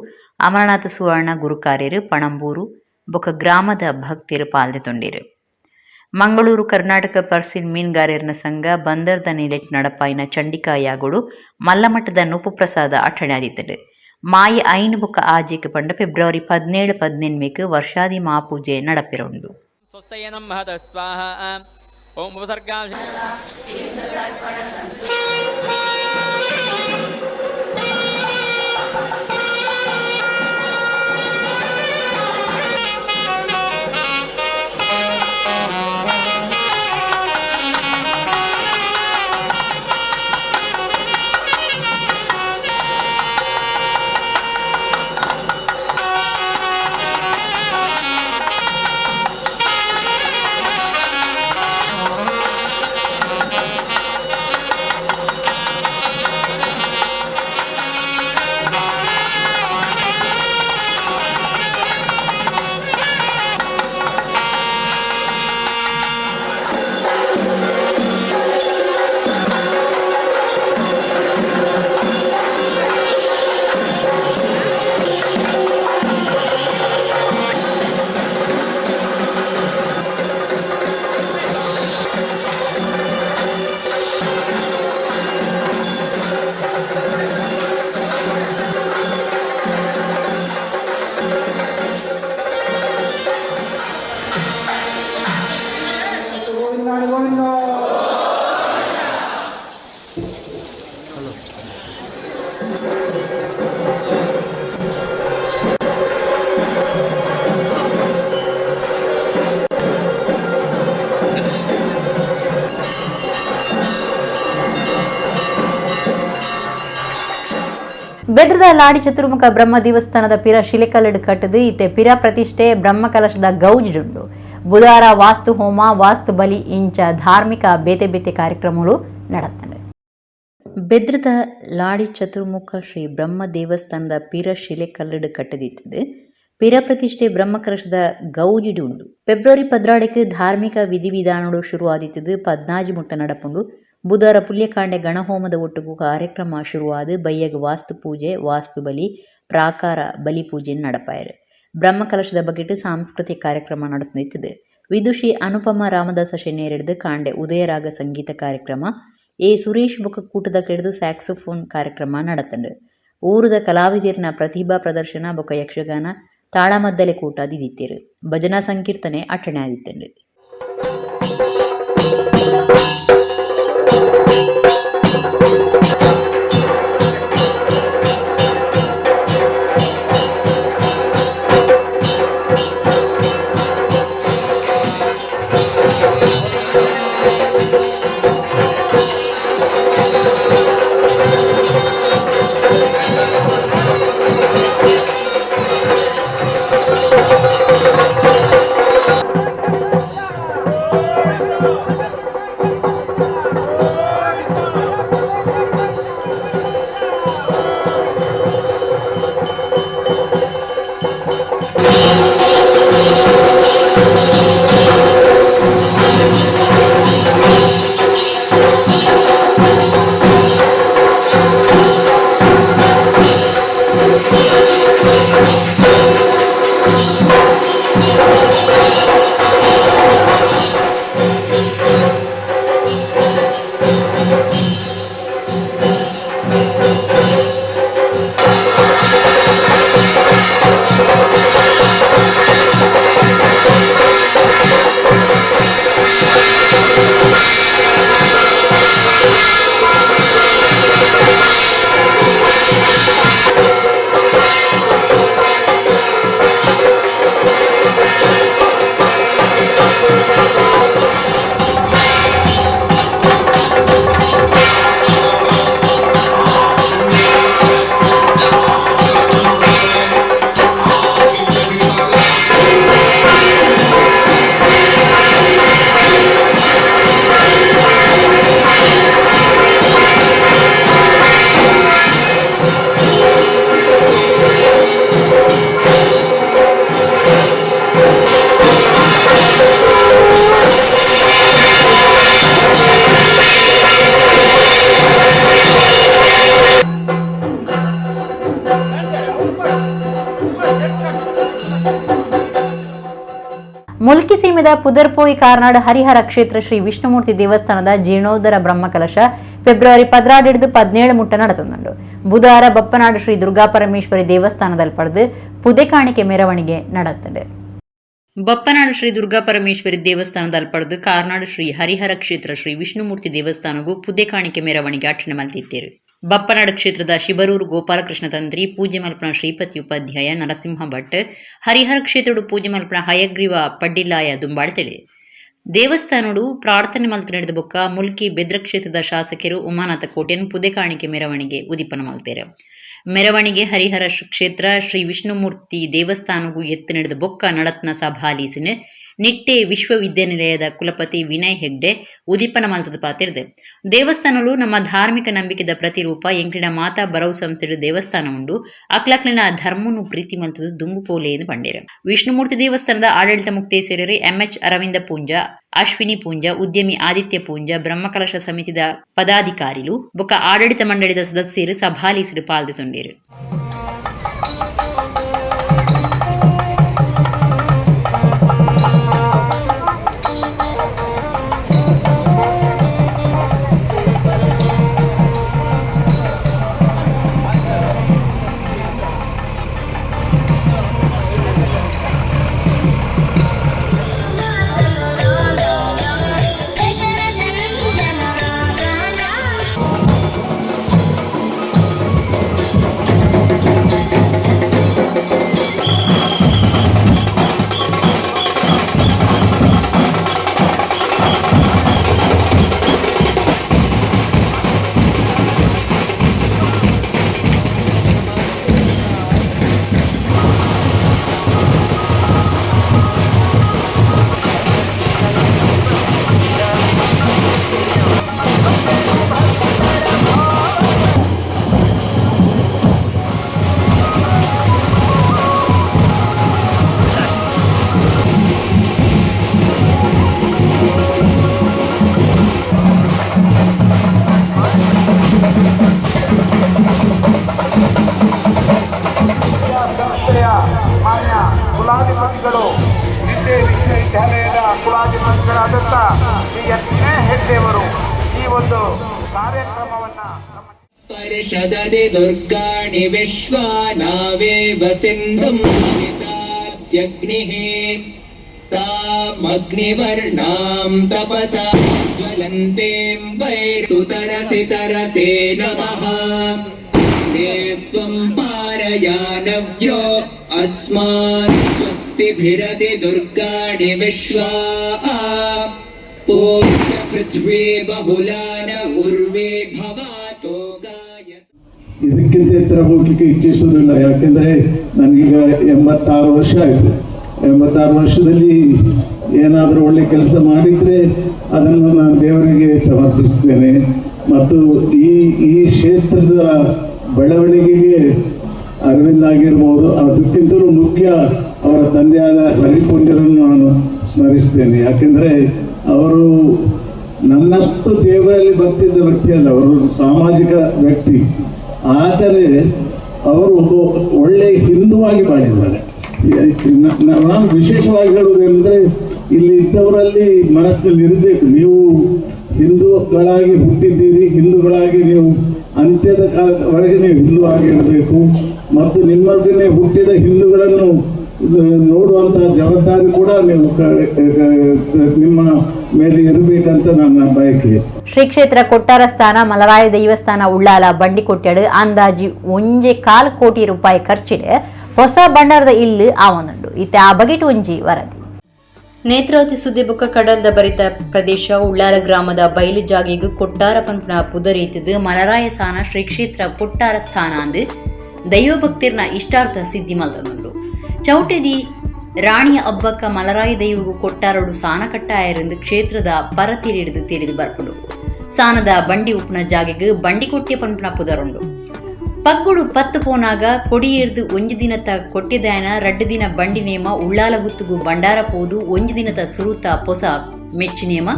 ಅಮರನಾಥ ಸುವರ್ಣ ಗುರುಕಾರ್ಯರು ಪಣಂಬೂರು ಬೊಕ್ಕ ಗ್ರಾಮದ ಭಕ್ತರು ಪಾಲ್ದೆ ತೊಂಡಿರು. ಮಂಗಳೂರು ಕರ್ನಾಟಕ ಪರ್ಸಿನ್ ಮೀನುಗಾರರ ಸಂಘ ಬಂದರ್ದ ನಿಲೆಟ್ ನಡಪಾಯಿನ ಚಂಡಿಕಾ ಯಾಗೋಡು ಮಲ್ಲಮಟ್ಟದ ನುಪ್ಪು ಪ್ರಸಾದ ಅಠಣೆ ಆದಿತ್ತಡು. ಮಾಯಿ 5 ಬೊಕ್ಕ ಆಜೆಕ್ ಪಂಡ ಫೆಬ್ರವರಿ 17-18 ವರ್ಷಾದಿ ಮಾಪೂಜೆ ನಡಪಿರುಂಡು. ಓಂ ಉಪಸರ್ಗಾ. ಬೆದ್ರದ ಲಾಡಿ ಚತುರ್ಮುಖ ಬ್ರಹ್ಮ ದೇವಸ್ಥಾನದ ಪಿರ ಶಿಲೆಕಲ್ಲಡು ಕಟ್ಟದು ಇತ್ತೆ ಪಿರ ಪ್ರತಿಷ್ಠೆ ಬ್ರಹ್ಮಕಲಶದ ಗೌಜಿಡುಂಡು. ಬುಧವಾರ ವಾಸ್ತು ಹೋಮ, ವಾಸ್ತು ಬಲಿ ಇಂಚ ಧಾರ್ಮಿಕ ಬೇತೆ ಬೇತೆ ಕಾರ್ಯಕ್ರಮಗಳು ನಡತ್ತಂಡು. ಬೆದ್ರದ ಲಾಡಿ ಚತುರ್ಮುಖ ಶ್ರೀ ಬ್ರಹ್ಮ ದೇವಸ್ಥಾನದ ಪಿರ ಶಿಲೆಕಲ್ಲಡು ಕಟ್ಟದಿತ್ತದು ಪಿರ ಪ್ರತಿಷ್ಠೆ ಬ್ರಹ್ಮಕಲಶದ ಗೌಜಿಡು ಉಂಡು. ಫೆಬ್ರವರಿ 12ಕ್ಕೆ ಧಾರ್ಮಿಕ ವಿಧಿವಿಧಾನಗಳು ಶುರುವಾದಿತ್ತದು 14 ಮುಟ್ಟ ನಡಪುಂಡು. ಬುಧವಾರ ಪುಲ್ಯಕಾಂಡೆ ಗಣಹೋಮದ ಒಟ್ಟುಗು ಕಾರ್ಯಕ್ರಮ ಶುರುವಾದ ಬಯ್ಯಗ ವಾಸ್ತು ಪೂಜೆ, ವಾಸ್ತು ಬಲಿ, ಪ್ರಾಕಾರ ಬಲಿ ಪೂಜೆ ನಡಪಾಯರು. ಬ್ರಹ್ಮಕಲಶದ ಬಗೆಟ್ ಸಾಂಸ್ಕೃತಿಕ ಕಾರ್ಯಕ್ರಮ ನಡೆಸುತ್ತಿದೆ. ವಿದುಷಿ ಅನುಪಮ ರಾಮದಾಸ ಶೆನ್ನೇರೆಡ್ದು ಕಾಂಡೆ ಉದಯರಾಗ ಸಂಗೀತ ಕಾರ್ಯಕ್ರಮ, ಎ ಸುರೇಶ್ ಬೊಕ್ಕ ಕೂಟದ ಕೆಡ್ದು ಸ್ಯಾಕ್ಸೋಫೋನ್ ಕಾರ್ಯಕ್ರಮ ನಡತಂಡು. ಊರುದ ಕಲಾವಿದರ್ನ ಪ್ರತಿಭಾ ಪ್ರದರ್ಶನ ಬೊಕ್ಕ ಯಕ್ಷಗಾನ ತಾಳಮದ್ದಲೆ ಕೂಟ ದಿದಿತ್ತೇರು. ಭಜನಾ ಸಂಕೀರ್ತನೆ ಅಟ್ಟಣೆ ಆದಿತ್ತಂಡು. ಮುಲ್ಕಿ ಸೀಮೆದ ಪುದರ್ಪೋಯಿ ಕಾರ್ನಾಡ್ ಹರಿಹರ ಕ್ಷೇತ್ರ ಶ್ರೀ ವಿಷ್ಣುಮೂರ್ತಿ ದೇವಸ್ಥಾನದ ಜೀರ್ಣೋದ್ಧಾರ ಬ್ರಹ್ಮಕಲಶ ಫೆಬ್ರವರಿ 16 ಹಿಡಿದು 17 ಮುಟ್ಟ ನಡೆತುಂಡು. ಬುಧವಾರ ಬಪ್ಪನಾಡು ಶ್ರೀ ದುರ್ಗಾ ಪರಮೇಶ್ವರಿ ದೇವಸ್ಥಾನದಲ್ಲಿ ಪಡೆದು ಪುದೆ ಕಾಣಿಕೆ ಮೆರವಣಿಗೆ ನಡೆತಂಡು. ಬಪ್ಪನಾಡು ಶ್ರೀ ದುರ್ಗಾ ಪರಮೇಶ್ವರಿ ದೇವಸ್ಥಾನದಲ್ಲಿ ಪಡೆದು ಕಾರ್ನಾಡು ಶ್ರೀ ಹರಿಹರ ಕ್ಷೇತ್ರ ಶ್ರೀ ವಿಷ್ಣುಮೂರ್ತಿ ದೇವಸ್ಥಾನಗೂ ಪುದೆ ಕಾಣಿಕೆ ಮೆರವಣಿಗೆ ಅಟ್ಟಣೆ ಮಲ್ತಿತ್ತೇರು. ಬಪ್ಪನಾಡು ಕ್ಷೇತ್ರದ ಶಿಬರೂರು ಗೋಪಾಲಕೃಷ್ಣ ತಂತ್ರಿ, ಪೂಜೆ ಮಲ್ಪನ ಶ್ರೀಪತಿ ಉಪಾಧ್ಯಾಯ, ನರಸಿಂಹ ಭಟ್, ಹರಿಹರ ಕ್ಷೇತ್ರಡು ಪೂಜೆ ಮಲ್ಪನ ಹಯಗ್ರೀವ ಪಡ್ಡಿಲಾಯ ದುಂಬಾಳ್ತೇಳಿ. ದೇವಸ್ಥಾನಡು ಪ್ರಾರ್ಥನೆ ಮಲ್ತು ನಡೆದ ಬೊಕ್ಕ ಮುಲ್ಕಿ ಬೆದ್ರ ಕ್ಷೇತ್ರದ ಶಾಸಕರು ಉಮಾನಾಥ ಕೋಟೆನ್ ಪುದೆ ಕಾಣಿಕೆ ಮೆರವಣಿಗೆ ಉದಿಪನ ಮಲ್ತೇರು. ಮೆರವಣಿಗೆ ಹರಿಹರ ಕ್ಷೇತ್ರ ಶ್ರೀ ವಿಷ್ಣುಮೂರ್ತಿ ದೇವಸ್ಥಾನಗೂ ಎತ್ತು ನಡೆದ ಬೊಕ್ಕ ನಡತ್ನ ಸಭಾಲೀಸಿನ ನಿಟ್ಟೆ ವಿಶ್ವವಿದ್ಯಾನಿಲಯದ ಕುಲಪತಿ ವಿನಯ್ ಹೆಗ್ಡೆ ಉದಿಪನ ಮಲ್ತದ ಪಾತಿರ್ದೆ. ದೇವಸ್ಥಾನಲು ನಮ್ಮ ಧಾರ್ಮಿಕ ನಂಬಿಕೆದ ಪ್ರತಿರೂಪ. ಎಂಕ್ಲಿನ ಮಾತಾ ಬರವು ಸಂಸ್ಥೆಡು ದೇವಸ್ಥಾನ ಉಂಡು. ಅಕ್ಲಕ್ಲಿನ ಧರ್ಮನು ಪ್ರೀತಿ ಮಲ್ತದ ದುಂಬು ಪೋಲೆ ಎಂದು ಪಂಡೇರು. ವಿಷ್ಣುಮೂರ್ತಿ ದೇವಸ್ಥಾನದ ಆಡಳಿತ ಮುಕ್ತೇಸರರು ಎಂಎಚ್ ಅರವಿಂದ ಪೂಂಜಾ, ಅಶ್ವಿನಿ ಪೂಂಜಾ, ಉದ್ಯಮಿ ಆದಿತ್ಯ ಪೂಂಜಾ, ಬ್ರಹ್ಮಕಲಶ ಸಮಿತಿದ ಪದಾಧಿಕಾರಿಲು ಬೊಕ್ಕ ಆಡಳಿತ ಮಂಡಳಿದ ಸದಸ್ಯರು ಸಭಾಲೀಸರು ಪಾಲ್ದೆ. ದಶರಥನಂದನ ರಾಮ. पर्षदति दुर्गाणि विश्वा नावेव सिन्धुं हरितात्यग्निः तामग्निवर्णां तपसा ज्वलन्तीं वैसुतरसि तरसे नमः। त्वं पारयानव्यो अस्मान् स्वस्तिभिरति दुर्गाणि विश्वा पूज्य पृथ्वी बहुलान उर्वी भवातो गाय. ಇದಕ್ಕಿಂತ ಎತ್ತರ ಹೋಗ್ಲಿಕ್ಕೆ ಇಚ್ಛಿಸುವುದಿಲ್ಲ. ಯಾಕೆಂದರೆ ನನಗೀಗ 86 ವರ್ಷ ಆಯಿತು. 86 ವರ್ಷದಲ್ಲಿ ಏನಾದರೂ ಒಳ್ಳೆ ಕೆಲಸ ಮಾಡಿದರೆ ಅದನ್ನು ನಾನು ದೇವರಿಗೆ ಸಮರ್ಪಿಸ್ತೇನೆ. ಮತ್ತು ಈ ಈ ಕ್ಷೇತ್ರದ ಬೆಳವಣಿಗೆಗೆ ಅರವಿಂದ್ ಆಗಿರ್ಬೋದು, ಅದಕ್ಕಿಂತಲೂ ಮುಖ್ಯ ಅವರ ತಂದೆಯಾದ ಹರಿಪುಂಜರನ್ನು ನಾನು ಸ್ಮರಿಸ್ತೇನೆ. ಯಾಕೆಂದರೆ ಅವರು ನನ್ನಷ್ಟು ದೇವರಲ್ಲಿ ಭಕ್ತಿದ್ದ ವ್ಯಕ್ತಿ ಅಲ್ಲ, ಅವರು ಸಾಮಾಜಿಕ ವ್ಯಕ್ತಿ. ಆದರೆ ಅವರು ಒಬ್ಬ ಒಳ್ಳೆಯ ಹಿಂದುವಾಗಿ ಬಾಳಿದ್ದಾರೆ. ನಾನು ವಿಶೇಷವಾಗಿ ಹೇಳುವುದೇನೆಂದರೆ, ಇಲ್ಲಿ ಇದ್ದವರಲ್ಲಿ ಮನಸ್ಸಿನಲ್ಲಿ ಇರಬೇಕು, ನೀವು ಹಿಂದೂಗಳಾಗಿ ಹುಟ್ಟಿದ್ದೀರಿ, ಹಿಂದೂಗಳಾಗಿ ನೀವು ಅಂತ್ಯದ ಕಾಲದವರೆಗೆ ನೀವು ಹಿಂದೂ ಆಗಿರಬೇಕು. ಮತ್ತು ನಿಮ್ಮೊಡನೆ ಹುಟ್ಟಿದ ಹಿಂದೂಗಳನ್ನು ನೋಡುವಂಥ ಜವಾಬ್ದಾರಿ ಕೂಡ ನೀವು ನಿಮ್ಮ ಮೇಲೆ ಇರಬೇಕಂತ ನನ್ನ ಬಯಕೆ. ಶ್ರೀ ಕ್ಷೇತ್ರ ಕೊಟ್ಟಾರ ಸ್ಥಾನ ಮಲರಾಯ ದೇವಸ್ಥಾನ ಉಳ್ಳಾಲ ಬಂಡಿಕೊಟ್ಟಾಡು ಅಂದಾಜಿ 1.25 ಕೋಟಿ ರೂಪಾಯಿ ಖರ್ಚಿಡೆ ಹೊಸ ಭಂಡಾರದ ಇಲ್ಲು ಆವೊಂದುಂಡು. ಇತ್ತೆ ಆ ಬಗೆಟ್ ಒಂಜಿ ವರದಿ. ನೇತ್ರಾವತಿ ಸುದ್ದಿ ಬುಕ್ಕ ಕಡಲ್ದ ಬರಿತ ಪ್ರದೇಶ ಉಳ್ಳಾಲ ಗ್ರಾಮದ ಬಯಲು ಜಾಗೆಗೂ ಕೊಟ್ಟಾರ ಪಂಪನ ಪುದರೀತದು ಮಲರಾಯ ಸಾನ ಶ್ರೀ ಕ್ಷೇತ್ರ ಕೊಟ್ಟಾರ ಸ್ಥಾನ ಅಂದು ದೈವಭಕ್ತಿರ್ನ ಇಷ್ಟಾರ್ಥ ಸಿದ್ಧಿ ಮಲ್ತದುಂಡು. ಚೌಟೆದಿ ರಾಣಿಯ ಅಬ್ಬಕ್ಕ ಮಲರಾಯ ದೈವಗೂ ಕೊಟ್ಟಾರೋಡು ಸಾನ ಕಟ್ಟಾಯರೆಂದು ಕ್ಷೇತ್ರದ ಪರತಿರಿಡಿದು ತೆರೆದು ಬರ್ಪುಂಡು. ಸಾನದ ಬಂಡಿ ಉಪ್ಪುನ ಜಾಗೆಗೆ ಬಂಡಿಕೊಟ್ಟಿಯ ಪಂಪನ ಪುದರುಂಡು. ಪಗ್ಗುಡು ಪತ್ತು ಪೋನಾಗ ಕೊಡಿಯೇರ್ದು ಒಂಜಿ ದಿನತ ಕೊಟ್ಟಿದಾಯನ ರಡ್ಡು ದಿನ ಬಂಡಿ ನೇಮ ಉಳ್ಳಾಲ ಗುತ್ತುಗು ಬಂಡಾರ ಪೋದು ಒಂಜಿ ದಿನತ ಸುರುತ ಪೊಸ ಮೆಚ್ಚಿ ನೇಮ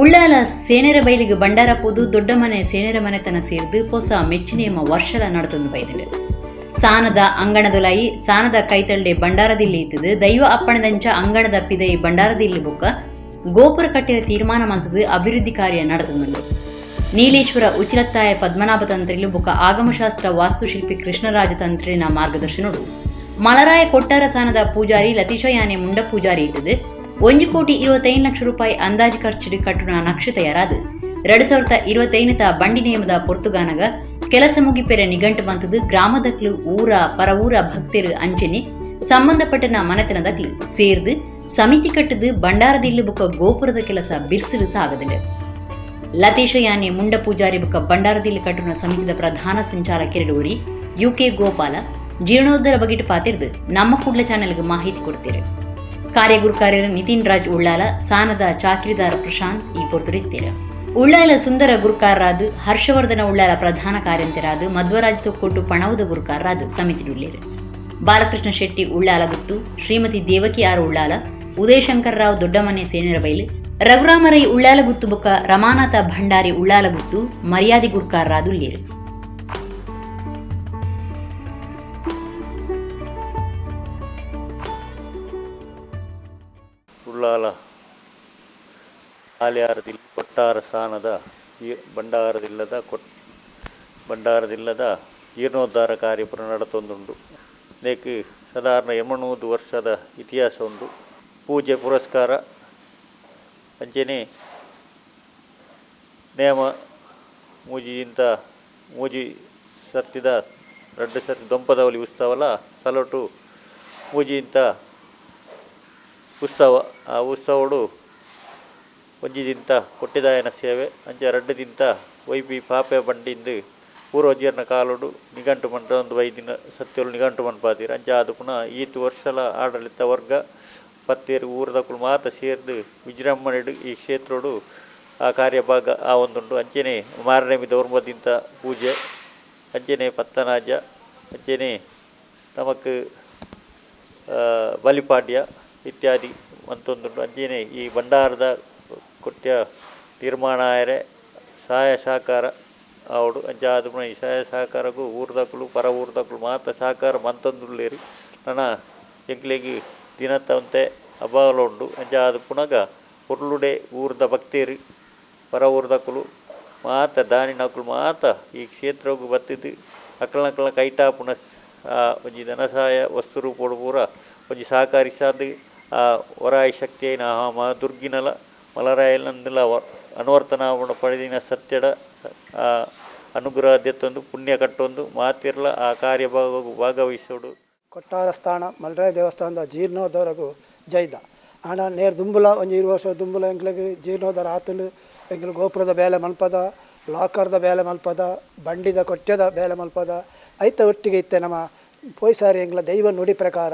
ಉಳ್ಳಾಲ ಸೇನೆರ ಬೈಲಿಗೆ ಬಂಡಾರ ಪೋದು ದೊಡ್ಡ ಮನೆ ಸೇನೆರ ಮನೆತನ ಸೇರ್ದು ಪೊಸ ಮೆಚ್ಚಿ ನೇಮ ವರ್ಷಲ ನಡತೊಂದು ಬೈದಳು. ಸಾನದ ಅಂಗಣದೊಲಾಯಿ ಸಾನದ ಕೈತಳ್ಳೆ ಬಂಡಾರದಿಲ್ಲಿ ಇತ್ತದು ದೈವ ಅಪ್ಪಣದಂಚ ಅಂಗಣದ ಪಿದೈ ಬಂಡಾರದಿಲ್ಲಿ ಬೊಕ್ಕ ಗೋಪುರ ಕಟ್ಟಿನ ತೀರ್ಮಾನ ಮಂತದು ಅಭಿವೃದ್ಧಿ ಕಾರ್ಯ ನಡೆತಂದುಂಡು. ನೀಲೇಶ್ವರ ಉಚಿಲತ್ತಾಯ ಪದ್ಮನಾಭ ತಂತ್ರಿಲು ಬೊಕ್ಕ ಆಗಮಶಾಸ್ತ್ರ ವಾಸ್ತುಶಿಲ್ಪಿ ಕೃಷ್ಣರಾಜ ತಂತ್ರಿನ ಮಾರ್ಗದರ್ಶನಡು ಮಲರಾಯ ಕೊಟ್ಟಾರ ಸಾನದ ಪೂಜಾರಿ ಲತೀಶ ಯಾನೆ ಮುಂಡ ಪೂಜಾರಿ ಇತ್ತದು 1,25,00,000 ರೂಪಾಯಿ ಅಂದಾಜು ಖರ್ಚಿಡು ಕಟ್ಟುನ ನಕ್ಷೆ ತಯಾರಾದು 2025 ಬಂಡಿ ನೇಮದ ಪೊರ್ತುಗಾನಗ ಕೆಲಸ ಮುಗಿಪೆರೆ ನಿಘಂಟು ಬಂತದು ಗ್ರಾಮದಕ್ಲು ಊರ ಪರವೂರ ಭಕ್ತರು ಅಂಚನೆ ಸಂಬಂಧಪಟ್ಟನ ಮನೆತನದಕ್ಲು ಸೇರ್ದು ಸಮಿತಿ ಕಟ್ಟದು ಬಂಡಾರದಿಲ್ಲು ಬೊಕ್ಕ ಗೋಪುರದ ಕೆಲಸ ಬಿರ್ಸಿಲು ಸಾಗದಿಲ್ಲ. ಲತೇಶ ಯಾನೆ ಮುಂಡ ಪೂಜಾರಿ ಬೊಕ್ಕ ಬಂಡಾರದಿಲ್ಲು ಕಟ್ಟುನ ಸಮಿತಿದ ಪ್ರಧಾನ ಸಂಚಾಲಕರು ಯುಕೆ ಗೋಪಾಲ ಜೀರ್ಣೋದ್ಧಾರ ಬಗೆಟ್ ಪಾತಿರ್ದು ನಮ್ಮ ಕುಡ್ಲ ಚಾನೆಲ್ಗೆ ಮಾಹಿತಿ ಕೊಡ್ತೀರಿ. ಕಾರ್ಯಗುರುಕಾರ್ಯರು ನಿತಿನ್ ರಾಜ್ ಉಳ್ಳಾಲ, ಸಾನದ ಚಾಕ್ರಿದಾರ ಪ್ರಶಾಂತ್ ಈ ಪೊರ್ತುರಿತ್ತೀರ. ಉಳ್ಳಾಲ ಸುಂದರ ಗುರುಕಾರರಾದ ಹರ್ಷವರ್ಧನ ಉಳ್ಳಾಲ ಪ್ರಧಾನ ಕಾರ್ಯಂತರಾದ ಮಧ್ವರಾಜ್ ತೊಕ್ಕೊಟ್ಟು ಪಣವುದ ಗುರುಕಾರರಾದ ಸಮಿತಿಡುಳ್ಳೇರು. ಬಾಲಕೃಷ್ಣ ಶೆಟ್ಟಿ ಉಳ್ಳಾಲ ಗುತ್ತು, ಶ್ರೀಮತಿ ದೇವಕಿ ಆರ್ ಉಳ್ಳಾಲ, ಉದಯಶಂಕರರಾವ್ ದೊಡ್ಡಮನೆ ಸೇನರಬೈಲು, ರಘುರಾಮರೈ ಉಳ್ಳಾಲ ಗುತ್ತು ಬೊಕ್ಕ ರಮಾನಾಥ ಭಂಡಾರಿ ಉಳ್ಳಾಲ ಗುತ್ತು ಮರ್ಯಾದೆ ಗುರುಕಾರರಾದುಳ್ಳೇರು. ಉಳ್ಳಾಲ ಆಲ್ಯಾರದಿಲ್ಲ ಕೊಟ್ಟಾರ ಸ್ಥಾನದ ಭಂಡಾರದಿಲ್ಲದ ಭಂಡಾರದಿಲ್ಲದ ಜೀರ್ಣೋದ್ಧಾರ ಕಾರ್ಯಪುರ ನಡತೊಂದುಂಡು. ನೇಕ್ ಸಾಧಾರಣ 800 ವರ್ಷದ ಇತಿಹಾಸ ಉಂಟು. ಪೂಜೆ ಪುರಸ್ಕಾರ ಅಂಚನೆ ನೇಮ ಮೂಜಿಯಿಂದ ಮೂಜಿ ಸರ್ತಿದ ರಡ್ಡು ಸರ್ತಿ ದೊಂಪದವಲಿ ಉತ್ಸವಲ ಸಲೋಟು ಮೂಜಿಂತ ಉತ್ಸವ. ಆ ಉತ್ಸವಡು ಒಂಜಿದಿಂತ ಕೊಟ್ಟಿದಾಯನ ಸೇವೆ ಅಂಚೆ ರಡ್ಡು ದಿಂತ ವೈಪಿ ಪಾಪೆ ಬಂಡಿಂದು ಪೂರ್ವಜೀರ್ಣ ಕಾಲೋಡು ನಿಘಂಟು ಮಂಟ ಒಂದು ವೈದಿನ ಸತ್ಯಲು ನಿಘಂಟು ಮನ್ಪಾತೀರ. ಅಂಚೆ ಅದು ಪುನಃ ಈತು ವರ್ಷಲ ಆಡಳಿತ ವರ್ಗ ಪತ್ತೇರು ಊರದಕ್ಕಲು ಮಾತ ಸೇರ್ದು ವಿಜೃಂಭಣೆಡು ಈ ಕ್ಷೇತ್ರೋಡು ಆ ಕಾರ್ಯಭಾಗ ಆ ಒಂದುಂಡು. ಅಂಚೆನೆ ಮಾರನೇಮಿ ದೌರ್ಮದಿಂತ ಪೂಜೆ ಅಂಚೆನೆ ಪತ್ತನಾಜ ಅಂಚೆನೆ ತಮಕ್ ಬಲಿಪಾಡ್ಯ ಇತ್ಯಾದಿ ಅಂತೊಂದುಂಡು. ಅಂಚೆನೆ ಈ ಭಂಡಾರದ ಕೊಟ್ಯ ತೀರ್ಮಾನ ಆಯರೆ ಸಹಾಯ ಸಹಕಾರ ಅವಡು ಅಂಚೆ ಆದ ಪುನಃ ಈ ಸಹಾಯ ಸಹಕಾರಕ್ಕೂ ಊರ್ದಕ್ಕಲು ಪರ ಊರ್ದಕ್ಕಲು ಮಾತ ಸಹಕಾರ ಮಂತಂದುಳ್ಳೇರಿ ನನ್ನ ಎಂಕ್ಲೆಗ್ ದಿನತ್ತಂತೆ ಅಭಾವಲ ಉಂಡು. ಅಂಚೆ ಆದ ಪುನಗ ಪೊರ್ಲುಡೆ ಊರ್ದ ಭಕ್ತೇರಿ ಪರ ಊರ್ದಕ್ಕಲು ಮಾತ ದಾನಿನಕುಲು ಮಾತ ಈ ಕ್ಷೇತ್ರಗ್ ಬತ್ತಿದ್ ಅಕಲ್ನಕಲ್ನ ಕೈಟಾಪುನ ಒಂಜಿ ಧನಸಹಾಯ ವಸ್ತು ರೂಪೊಡು ಪೂರ ಒಂಜಿ ಸಹಕರಿಸಾದ್ ಆ ವರಾಯಿ ಶಕ್ತಿಯೈನ ಆ ದುರ್ಗಿನಲ ಮಲರಾಯನಂದಲ ಅನುವರ್ತನ ಪಡೆದಿನ ಸತ್ಯಡ ಅನುಗ್ರಹ ದೆತ್ತೊಂದು ಪುಣ್ಯ ಕಟ್ಟೊಂದು ಮಾತಿರ್ಲ ಆ ಕಾರ್ಯ ಭಾಗವಹಿಸೋಡು. ಕೊಟ್ಟಾರ ಸ್ಥಾನ ಮಲರಾಯ ದೇವಸ್ಥಾನದ ಜೀರ್ಣೋದ್ಧಾರಗು ಜೈದ ಆಂಡ ನೇರ್ ದುಂಬುಲ ಒಂಜಿ 20 ವರ್ಷ ದುಂಬುಲ ಎಂಕ್ಲೆಗ್ ಜೀರ್ಣೋದ್ಧಾರ ಆತುಂಡು. ಎಂಕ್ಲು ಗೋಪುರದ ಬೇಲೆ ಮಲ್ಪದ, ಲಾಕರ್ದ ಬೇಲೆ ಮಲ್ಪದ, ಬಂಡಿದ ಕೊಟ್ಯದ ಬೇಲೆ ಮಲ್ಪದ ಐತ ಒಟ್ಟಿಗೆ ಇತ್ತೆ ನಮ್ಮ ಪೋಯ್ ಸಾರಿ ಎಂಕ್ಲ ದೈವ ನುಡಿ ಪ್ರಕಾರ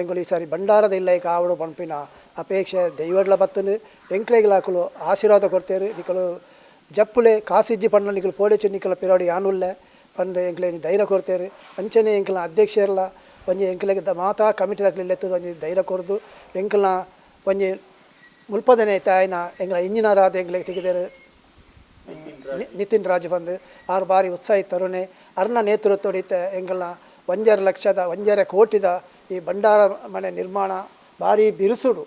ಎಂಕುಲು ಈ ಸಾರಿ ಭಂಡಾರದ ಇಲ್ಲ ಕಾವಡು ಪನ್ಪಿನ ಅಪೇಕ್ಷೆ ದೈವಡ್ಲ ಬತ್ತುಂಡು. ಎಂಕ್ಲೆಗ್ಲಾಕುಲು ಆಶೀರ್ವಾದ ಕೊಡ್ತೇರು. ನಿಕಲು ಜಪ್ಪುಲೆ ಕಾಸಿಜ್ಜಿ ಪಣ್ಣ ನಿಕಲು ಪೋಡೆಚು ನಿಕಲ ಪಿರಾಡಿ ಯಾನುಲ್ಲೆ ಪಂದು ಎಂಕ್ಲೆ ಧೈರ್ಯ ಕೊಡ್ತೇರು. ಅಂಚನೆ ಎಂಕ್ಲ ಅಧ್ಯಕ್ಷರ್ಲ ಒಂಜಿ ಎಂಕ್ಲೆಗ್ ಮಾತಾ ಕಮಿಟಿ ಲೆತ್ತದ ಒಂಜಿ ಧೈರ್ಯ ಕೊರ್ದು ಎಂಕ್ಲನ ಒಂಜಿ ಮುಲ್ಪದನೆ ತಾಯಿನ ಎಂಕ್ಲ ಇಂಜಿನಿಯರ್ ಆದ ಎಂಕ್ಲೆಗ್ ತೆಗೆದೇರು ನಿತಿನ್ ರಾಜ್ ಬಂದು ಆರು ಬಾರಿ ಉತ್ಸಾಹಿ ತರುಣೆ ಅರ್ನ ನೇತೃತ್ವಡಿತ ಎಂಕಲ್ನ 1.5 ಲಕ್ಷದ 1.5 ಕೋಟಿದ ಈ ಭಂಡಾರ ಮನೆ ನಿರ್ಮಾಣ ಭಾರಿ ಬಿರುಸುಡು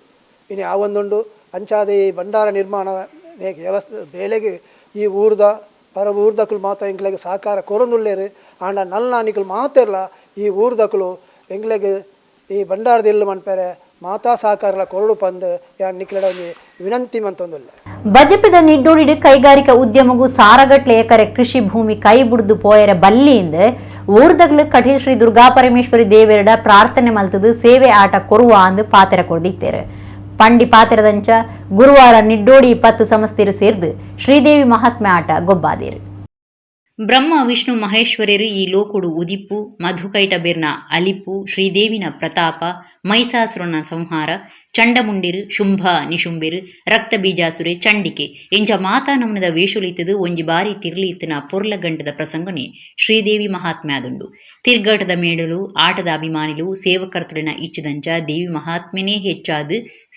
ಇನ್ನು ಆ ಒಂದುಂಡು. ಅಂಚಾದ ಈ ಭಂಡಾರ ನಿರ್ಮಾಣ ವ್ಯವಸ್ಥೆ ಬೇಲೆಗೆ ಈ ಊರ್ದ ಪರ ಊರ್ದಕ್ಕಲು ಮಾತ್ರ ಎಂಕ್ಲೆಗ್ ಸಹಕಾರ ಕೊರೊಂದುಲ್ಲೇರು. ಆಂಡ ನಲ್ಲ ನಿಕಲು ಮಾತಿರ್ಲ ಈ ಊರ್ದಕ್ಕಲು ಎಂಕ್ಲೆಗ್ ಈ ಭಂಡಾರದ ಇಲ್ಲು ಮನ್ಪೆರೆ ಮಾತಾ ಸಹಕಾರಲ ಕೊರಡು ಪಂದು ಯಾನ್ ನಿಕ್ಲೆಡ ಒಂಜಿ ವಿನಂತಿ ಮಂತೊಂದುಲ್ಲೆ. ಬಜಪೆದ ನಿಡ್ಡೋಡಿಡು ಕೈಗಾರಿಕಾ ಉದ್ಯಮಗೂ ಸಾರಗಟ್ಲೆ ಎಕರೆ ಕೃಷಿ ಭೂಮಿ ಕೈ ಬುಡ್ದು ಪೋಯರೆ ಬಲ್ಲಿಯಿಂದ ಊರ್ದಗ್ಲು ಕಠಿಲ್ ಶ್ರೀ ದುರ್ಗಾ ಪರಮೇಶ್ವರಿ ದೇವೆರಡ ಪ್ರಾರ್ಥನೆ ಮಲ್ತದು ಸೇವೆ ಆಟ ಕೊರುವ ಅಂದು ಪಾತೆರ ಕೊರ್ದಿತ್ತೇರು. ಪಂಡಿ ಪಾತೆರದಂಚ ಗುರುವಾರ ನಿಡ್ಡೋಡಿ 10 ಸಂಸ್ಥೆರು ಸೇರ್ದು ಶ್ರೀದೇವಿ ಮಹಾತ್ಮೆ ಆಟ ಗೊಬ್ಬಾದೇರು. ಬ್ರಹ್ಮ ವಿಷ್ಣು ಮಹೇಶ್ವರರು ಈ ಲೋಕುಡು ಉದಿಪ್ಪು, ಮಧುಕೈಟಬೇರ್ನ ಅಲಿಪು, ಶ್ರೀದೇವಿನ ಪ್ರತಾಪ, ಮೈಸಾಸುರನ ಸಂಹಾರ, ಚಂಡಮುಂಡಿರು, ಶುಂಭ ನಿಶುಂಬಿರು, ರಕ್ತ ಬೀಜಾಸುರೆ, ಚಂಡಿಕೆ ಎಂಚ ಮಾತಾ ನಮನದ ವೇಷುಲಿತ್ತದು ಒಂಜಿ ಬಾರಿ ತಿರ್ಲಿತ್ತಿನ ಪೊರ್ಲ ಗಂಟದ ಪ್ರಸಂಗನೆ ಶ್ರೀದೇವಿ ಮಹಾತ್ಮ್ಯಾದುಂಡು. ತಿರ್ಗಾಟದ ಮೇಡಲು ಆಟದ ಅಭಿಮಾನಿಲು ಸೇವಕರ್ತುಲಿನ ಇಚ್ಚದಂಚ ದೇವಿ ಮಹಾತ್ಮೆನೇ ಹೆಚ್ಚಾದ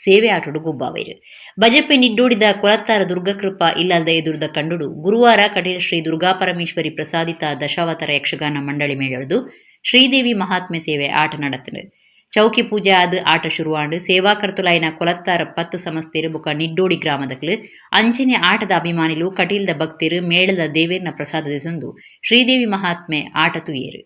ಸೇವೆ ಆಟೋಡು ಗೊಬ್ಬಾವೇರು. ಬಜಪೆ ನಿಡ್ಡೋಡಿದ ಕೊಲತ್ತಾರ ದುರ್ಗಕೃಪಾ ಇಲ್ಲದ ಎದುರುದ ಕಂಡುಡು ಗುರುವಾರ ಕಟೀಲ್ ಶ್ರೀ ದುರ್ಗಾ ಪರಮೇಶ್ವರಿ ಪ್ರಸಾದಿತ ದಶಾವತಾರ ಯಕ್ಷಗಾನ ಮಂಡಳಿ ಮೇಳದು ಶ್ರೀದೇವಿ ಮಹಾತ್ಮೆ ಸೇವೆ ಆಟ നടത്തുന്നു. ಚೌಕಿ ಪೂಜೆ ಆದ ಆಟ ಶುರುವಾಂಡು ಸೇವಾಕರ್ತುಲಾಯಿನ ಕೊಲತ್ತಾರ 10 ಸಂಸ್ಥೆರು ಬೊಕ ನಿಡ್ಡೋಡಿ ಗ್ರಾಮದಕ್ಲು ಅಂಚನೆ ಆಟದ ಅಭಿಮಾನಿಲು ಕಟೀಲ್ದ ಭಕ್ತರು ಮೇಳದ ದೇವೇರ್ನ ಪ್ರಸಾದ ತಂದು ಶ್ರೀದೇವಿ ಮಹಾತ್ಮೆ ಆಟ ತುಯೇರು.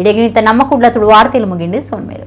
ಇಡೀ ನಮ್ಮ ಕುಡ್ಲ ತುಳು ವಾರ್ತೆಲು ಮುಗಿಂಡು ಸೊನ್ಮೇಲು.